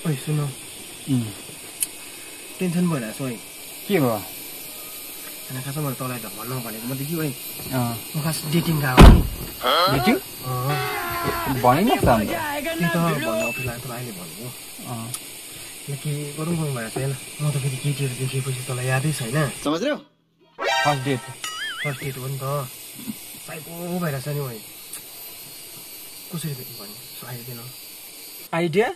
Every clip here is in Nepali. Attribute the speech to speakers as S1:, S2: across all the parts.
S1: ओइ सुन टेन्सन भइरहेछ ओइ
S2: के भयो
S1: हैन खास मैले तँलाई त भन्नु भनेको म त कि ओइ म खास डेटिङ गएको नि
S2: डेटिङ भनिन त अन्त
S1: के त भन्नु अफिस लाग्यो त अहिले भनेको के गरौँ गरौँ भइरहेछ हैन म त फेरि केटीहरू देखेपछि तँलाई यादै छैन
S2: समझ रहे हो फर्स्ट डेट
S1: हो नि त साइको भइरहेछ नि ओइ कसरी भेट्नु भन्ने सो आइदिएन
S2: आइडिया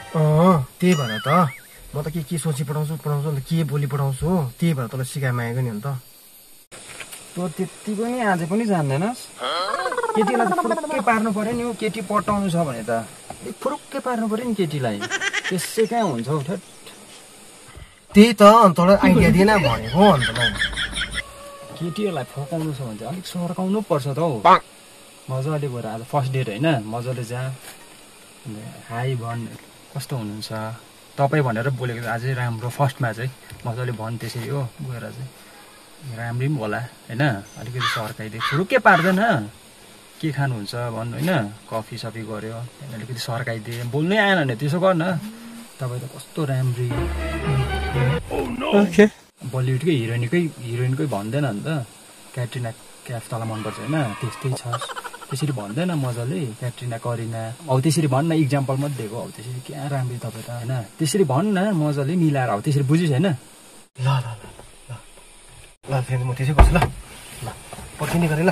S1: त्यही भएर त म त के सोची पठाउँछु अन्त के बोली पठाउँछु हो त्यही भएर तँलाई सिकाइ मागेको नि अन्त
S2: तँ त्यति पनि आज पनि जान्दैनस् केटीलाई त फुरुक्कै पार्नु पर्यो नि हो केटी पटाउनु छ भने त फुरुक्कै पार्नु पर्यो नि केटीलाई त्यसै कहाँ हुन्छ हौ ठ्याट
S1: त्यही त अन्त तँलाई आइडिया दिएन भनेको अन्त मैले
S2: केटीहरूलाई फकाउनु छ भने चाहिँ अलिक सर्काउनु पर्छ त हौ मजाले गएर आज फर्स्ट डेट होइन मजाले जा हाई भन् कस्तो हुनुहुन्छ तपाईँ भनेर बोलेको अझै राम्रो फर्स्टमा चाहिँ मजाले भन् त्यसरी हो गएर चाहिँ राम्रै पनि होला होइन अलिकति सर्काइदियो फुरुक्कै पार्दैन के खानुहुन्छ भन्नु होइन कफी सफी गऱ्यो अलिकति सर्काइदिए बोल्नै आएन भने त्यसो गर्न तपाईँ त कस्तो राम्री बलिउडकै हिरोइनकै भन्दैन नि त क्याट्रिना क्याफ तँलाई मनपर्छ होइन त्यस्तै छ त्यसरी भन्दैन मजाले क्याट्रिना करिना हौ त्यसरी भन्न इक्जाम्पल मात्रै दिएको हौ त्यसरी क्या राम्रो तपाईँ त होइन त्यसरी भन्न मजाले मिलाएर हौ त्यसरी बुझिस् होइन
S1: ल फेरि म त्यसै गर्छु ल पर्खिने गरेँ ल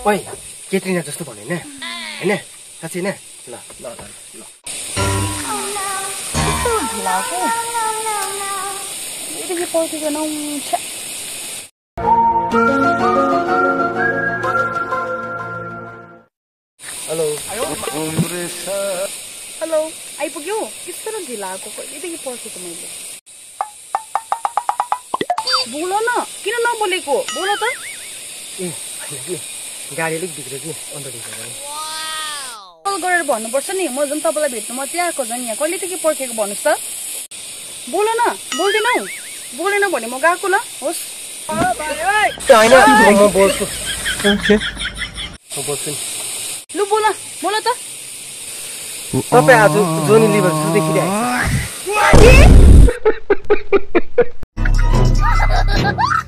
S1: ओइ केट्रिना जस्तो भन्यो होइन साँच्चै होइन ल ल ल
S3: हेलो आइपुग्यो यस्तो ढिला आएको कहिलेदेखि पर्खेको मैले बोल न किन नबोलेको बोल त
S1: ए गाडी अलिक बिग्रियो कि अन्त
S3: कल गरेर भन्नुपर्छ नि म झन् तपाईँलाई भेट्नु मात्रै आएको झन् यहाँ कहिलेदेखि पर्खेको भन्नुहोस् त बोल न बोल्दैनौ बोलेन भने म गएको ल होस् लु बोल बोल त
S1: तपाईँ आज जोनी लिभर जस्तो देखिरहेको छ